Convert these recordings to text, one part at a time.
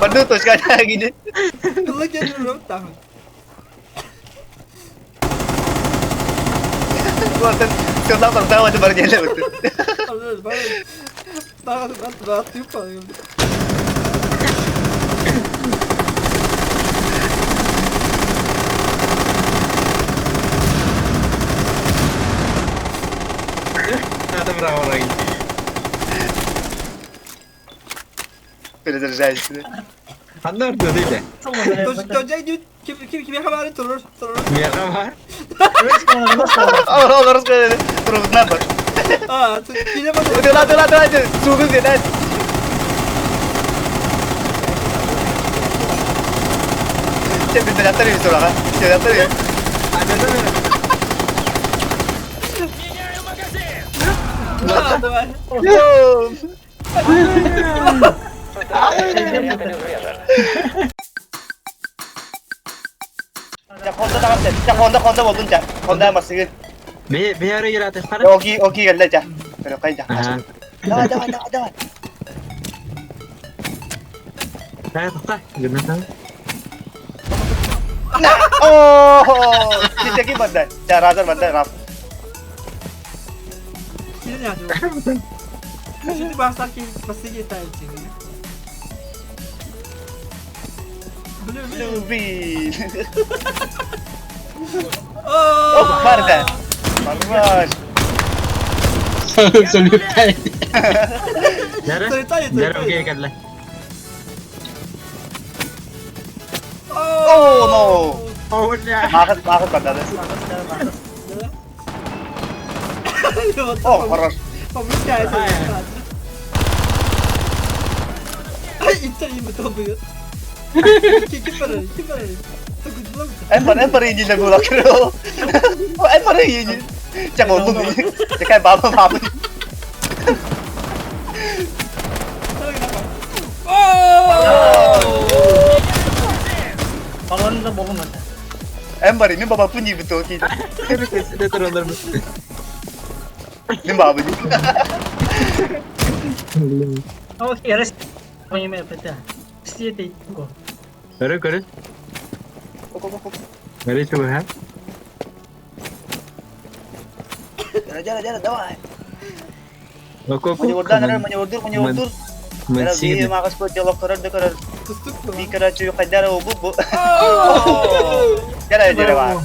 Барду точка гини. Тылы кэлин таһын. Уотан сыллаа барда уоты бар диэлэ буту. Перезаряжайся. Ханна ордуо дейді? Кимиэхэ баарын турur, турur. Миэхэ баар. Олорус турубутунан бар. Аа, кире бар. Тыла тыла тыла сугун генет. Чэ билбэлэхтэр үһү сураҕа. Чэ үһү. Давай. Дьэ, Honda даҕаны дьэ, Honda Honda буоллун дьэ. Honda массыгын. Бе бе ыраатыхтара. Оки оки кэллэ дьэ. Көрөххөй дьэ. Давай давай давай давай. Та тоқта. Гына Оо, кичеки барда. Дьэ, разар барда раф. Şimdi başlarken basın yeter için. Blue Блин. О, барда. Хорош. Залетай. Дәрі. Дәрі окей кэллэ. О, no. О, бля. Махат махат барда. О, хорош. Эн бар эн бар инжи була кырыл. Эн бар инжи. Ча болдум. Ча баба баба. Эн бар мин баба пуни буту ки. Мин баба. Көрө көрө. Көрө чуга. Жара жара давай. Око Маневрдан маневрдур маневрдур. Мансигин. Магас по диалог көрөр да көрөр. Би көрөчү кайдара бу бу. Жара жара бар.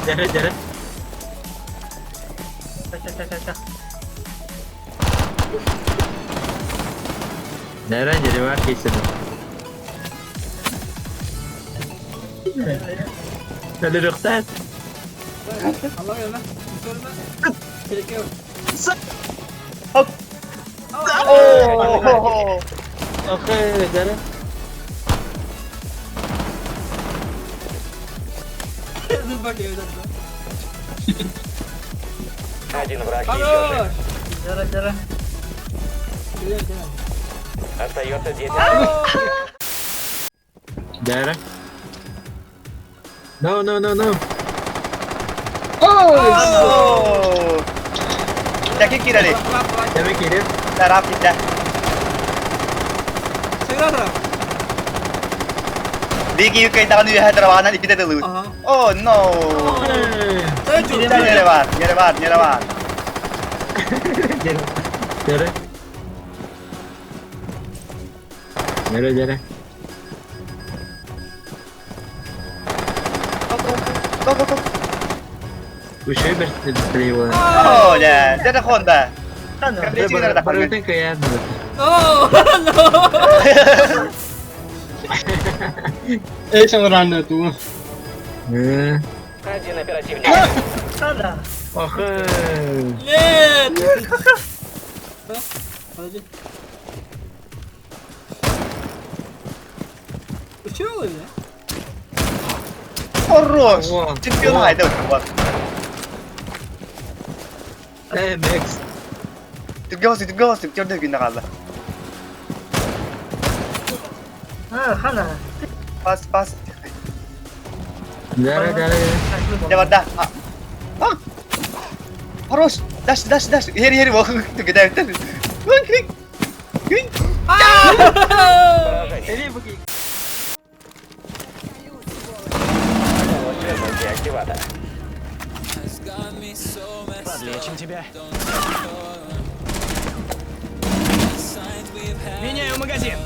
Дәрі дәрі. Дәрі дәрі бар кейсін. Дәрі рұқсат. Хоп. О! Окей, дәрі. Один враг еще жив. Остается 10 Дәрі. No, no, no, no. О! Жаки кирали. Дәрі керек. Тарап китте. Бики юкай тагын үйе драванан иките дылы. О, no. Жара бар, жара бар, жара бар. Дәрі. Дәрі, дәрі. Го го го. Үші бір тілей болады. О, да, жара Honda. Бар өтен каян. Эй, саңраны ту. Один оперативник. Охы. Хорош. О, Чемпион о. айда вот. Э, next. Түггә түггә түггә күнә калды. Пас, пас. Дәрі, дәрі. Я барда. А. Хорош. Даш, даш, даш. Хери, хери, вакыт түггә дәвтер. Крик. Крик. Поражение. Удалось вернуть деактиватор. Подлечим тебя. Меняю магазин.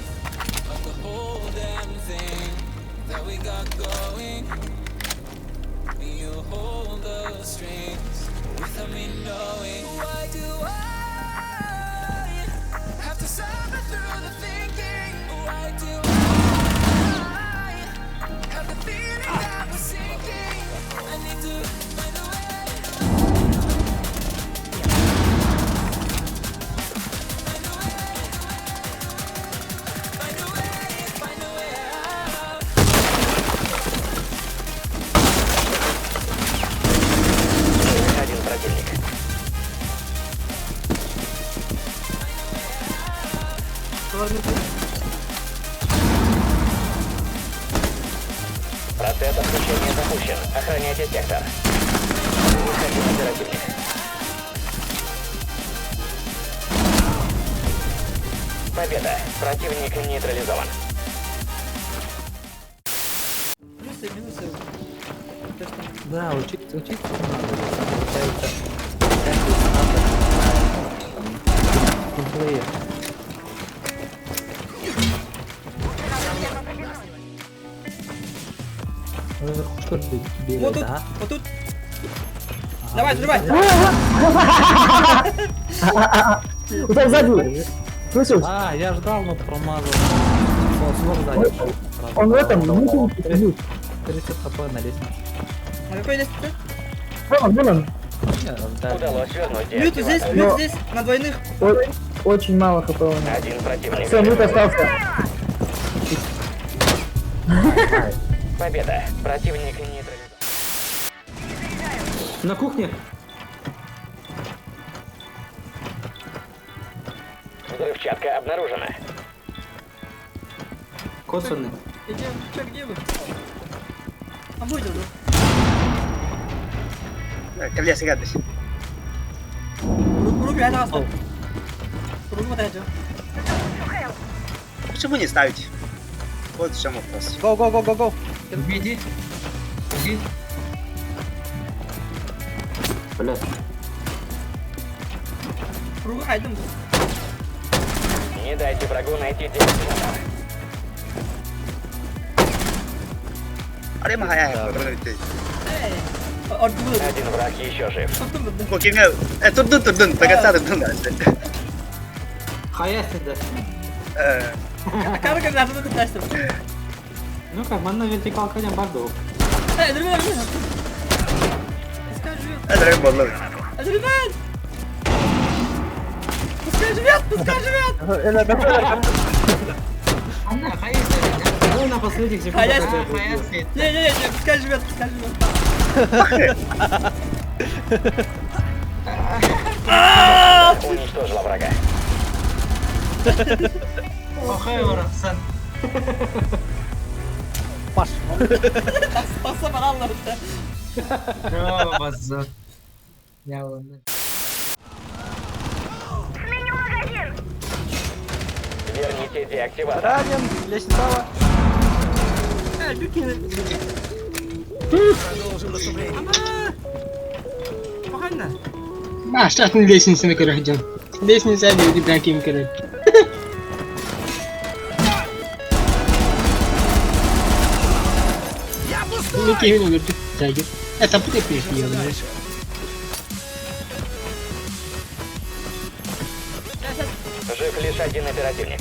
Один противник. Процесс отключения запущен. Охраняйте сектор. Один оперативник. Победа. Противник нейтрализован. Плюсы, минусы. То, что Да, учиться, учиться надо. Получается, всякие надо на геймплее. Наверху что ли бегает, Вот тут, а? вот тут. Давай, взрывай. У тебя сзади. Слышишь? А, я ждал, но промазал. О, снова сзади. Сразу. Он в этом, мутит, 30 хп на лестнице. На какой лестнице? Вон он, вон он. Не, да. Удалось вернуть Мют здесь, деактиватор. мют здесь, на двойных. Очень мало хп у него. Один противник. Все, мют остался. Победа. Противник нейтрализован. На кухне. Взрывчатка обнаружена. Косвенный. Иди, чё, где вы? А будет, да? Кэлиэ сигэдиш. Руки это осталось. Руку вот это. Почему не ставить? Вот в чем вопрос. Go, go, go, go, go. Иди. Иди. Блядь. Руку хайдем. Не дайте врагу найти деактиватор. あれも早い。 Эй, ордуду. Один враг еще жив. Кимге, турдун турдун, до конца турдун. Хаяси, да. Как это надо тут Ну как, манна вертикалка не бардов. Эй, друзья, пускай живет. Это боллу. Ребят! Пускай живет, пускай живет! Ну, на последних секундах. Хаяси. Не-не-не, пускай живет, пускай живет. Уничтожила врага. Спасибо, Алла. Верните деактиватор. Ранен, лестница справа. Эй, бюки. Погано. А, сейчас на лестнице на короче. Лестница, люди прям ким короче. Ну, ким не говорит, Это будет пиздец. Жив лишь один оперативник.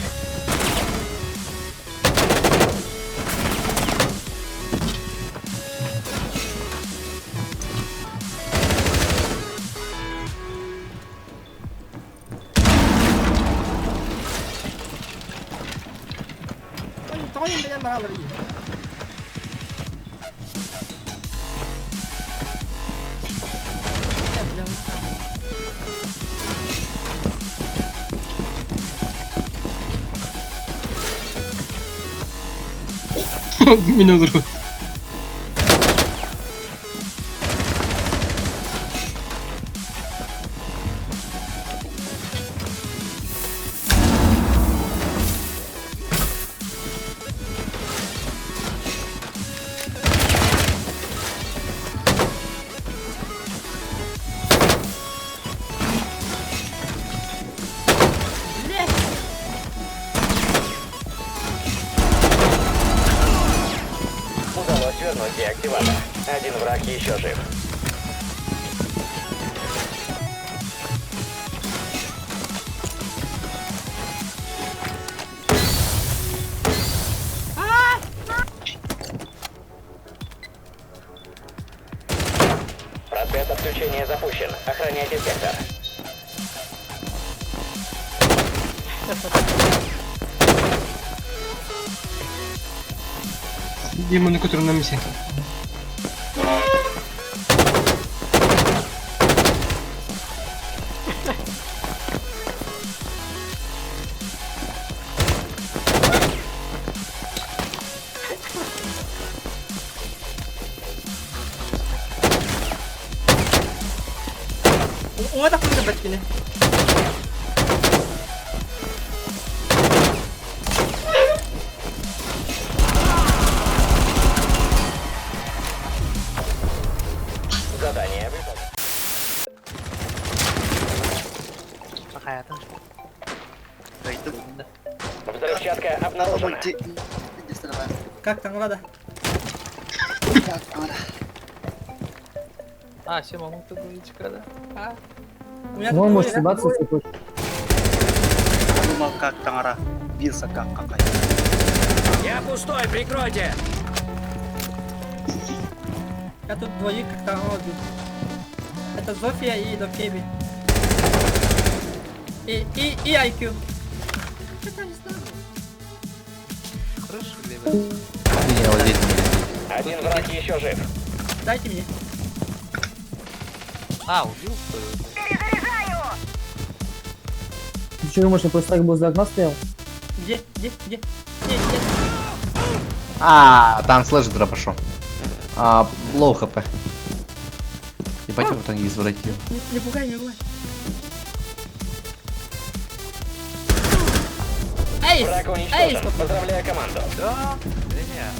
Тони меня брал. Меня друг. деактиватор. Один враг еще жив. Процесс отключения запущен. Охраняйте сектор. Дима, на котором на месте. Уҥа тахсыбыта бэрт кини. Задание выполнено. Взрывчатка обнаружена. Как там рада? А, все, могу тут да? У меня тут Вон можешь двое. съебаться, если хочешь. Думал, как таҥара. Бился как какая. Я пустой, прикройте! Я тут двоих как там убил. Это Зофия и Докеби. И IQ. Это не знаю. Хорошо, либо. Один враг еще жив. Дайте мне. А, убил, что ли? Ты что думаешь, я просто так был за окна стоял? Где? Где? Где? Где? Где? А, там слэш дропашу. А, low HP. Ебать, вот он извратил. Не, не пугай, не пугай. Эй! Враг Эй, уничтожен. стоп. Поздравляю команду. Да? Или нет?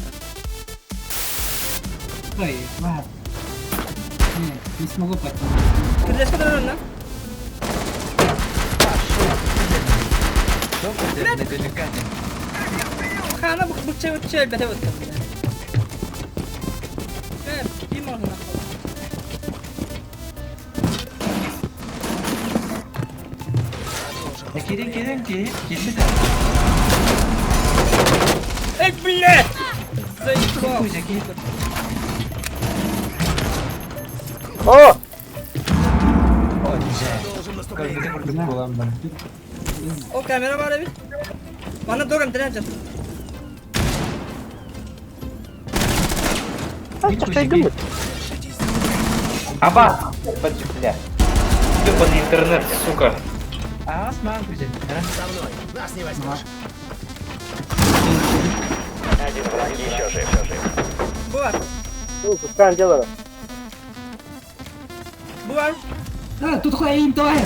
Ой, ладно. Не, не смогу потом. Кырдашка дорогу, на? На пеликане. Хана бук букче букче бете вот. Э, и можно нахуй. Кирин, Кирин, Кирин, Кирин. Эй, блядь! Заебал. О, камера бар эбит. Мана догам тренер. Аба! Бля. Ёбаный интернет, сука. А, смотрите. Один враг еще жив. Буар. Буар. А, тут хуя давай!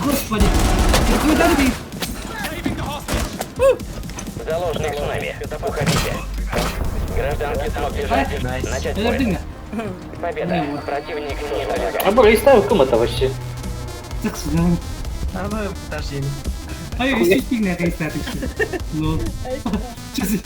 Господи! Какой удар ты? Заложник с нами. Уходите. Гражданский смог бежать. Начать бой. Победа. Противник нейтрализован. А бля, и ставил кому-то вообще. Нормально, подожди. А я еще фигня, Ну. Чё за...